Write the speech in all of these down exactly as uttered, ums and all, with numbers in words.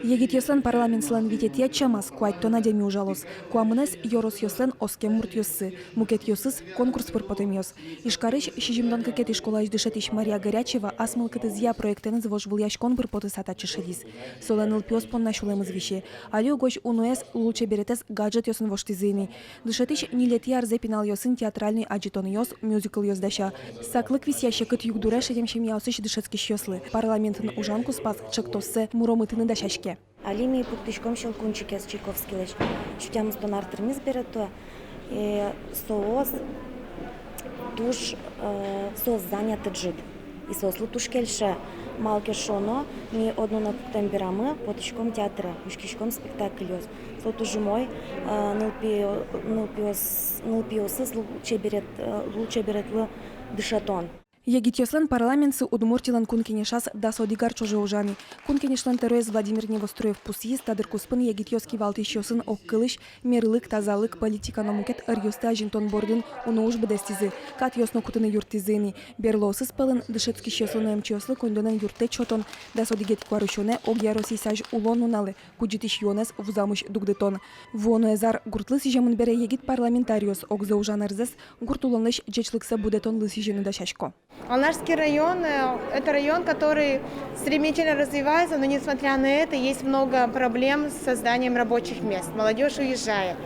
Егитъёслэн парламентсылэн витетӥ ӧтчамаз куатьтон адями ужалоз. Куамынэз ёросъёслэн оскем муртъёссы, мукетъёсыз конкурс пыр потэмъёс. Ижкарысь сизьымдон кыкетӥ школаысь дышетӥсь Мария Горячева ас мылкыдызъя проектэныз вожвылъяськон пыр потыса татчы шедиз. Солэн нылпиос понна сюлэмыз висе. Али угось уноез лулчеберетэз гаджетъёсын воштӥзы ини. Дышетӥсь ньылетӥ арзэ пиналъёсын театральной адӟытонъёс, мюзиклъёс дася. Саклык висъя секыт югдуре шедем семьяосысь дышетскисьёслы. Парламентын ужан куспаз ӵектоссэ муромытыны дасяське. Али ми пуктӥськом щелкунчикез Чайковскийлэсь. Сю тямыстон ар тырмиз бере, то, э, соос туж, э, соос заняты ӝыт. И соослы туж кельше. Малы ке шуоно, ми одно но пуктэм берамы потӥськом театре, учкиськом спектакльёс. Со туж умой, э, нылпи-, нылпиос-, нылпиосыз лулчеберет-, э, лулчеберетлы дышетон. Егитъёслэн парламентсы Удмуртилэн Кун Кенешаз дас одӥг ар ӵоже ужа ни. Кун Кенешлэн тӧроез Владимир Невоструев пусйиз, та дыр куспын егитъёс кивалтӥсьёсын огкылысь мерлык, тазалык, политика но мукет ӧръёсты азинтон бордын уно уж быдэстӥзы, катъёс но кутыны юрттӥзы ини. Берлоосыз пӧлын дышетскисьёслы но эмчиослы коньдонэн юрттэт сётон, дас одӥгетӥ куарусёнэ огъя Россиысь азь улон нуналэ кудӟытӥсь юонэз вузамысь дугдытон. Вуоноез ар гуртлы сӥземын бере егит парламентариос огзэ ужан ӧрзэс гурт улонлэсь ӟечлыксэ будэтонлы сӥзьыны дасясько. Алнашский район, э, это район, который стремительно развивается, но несмотря на это, есть много проблем с созданием рабочих мест. Молодёжь уезжает.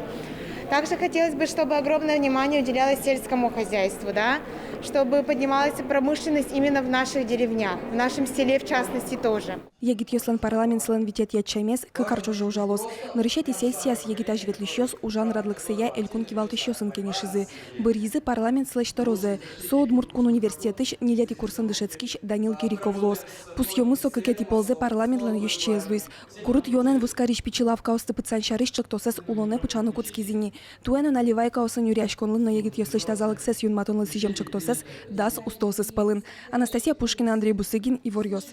Также хотелось бы, чтобы огромное внимание уделялось сельскому хозяйству, да, чтобы поднималась промышленность именно в наших деревнях, в нашем селе в частности тоже. Егитъёслэн парламентсылэн витетӥ ӧтчамез кык ар ӵоже ужалоз. Нырысетӥ сессияз егит азьветлӥсьёс ужан радлыксыя элькун кивалтӥсьёсын кенешизы. Быръизы парламентсылэсь тӧрозэ. Со Удмурт кун университетысь ньылетӥ курсын дышетскись Данил Кириков луоз. Пусъёмы, со кыкетӥ ползэ парламентлэн ёзчиез луиз. Курыт юонэн вузкарись пичи лавкаосты пытсан сярысь ӵектосэз улонэ пыӵаны кутскиз ини. Туэ но наливайкаосын нюръяськонлы но егитъёслэсь тазалыксэс юнматонлы сӥзем ӵектосэз дас устоосыз пӧлын. Анастасия Пушкина, Андрей Бусыгин, «Иворъёс».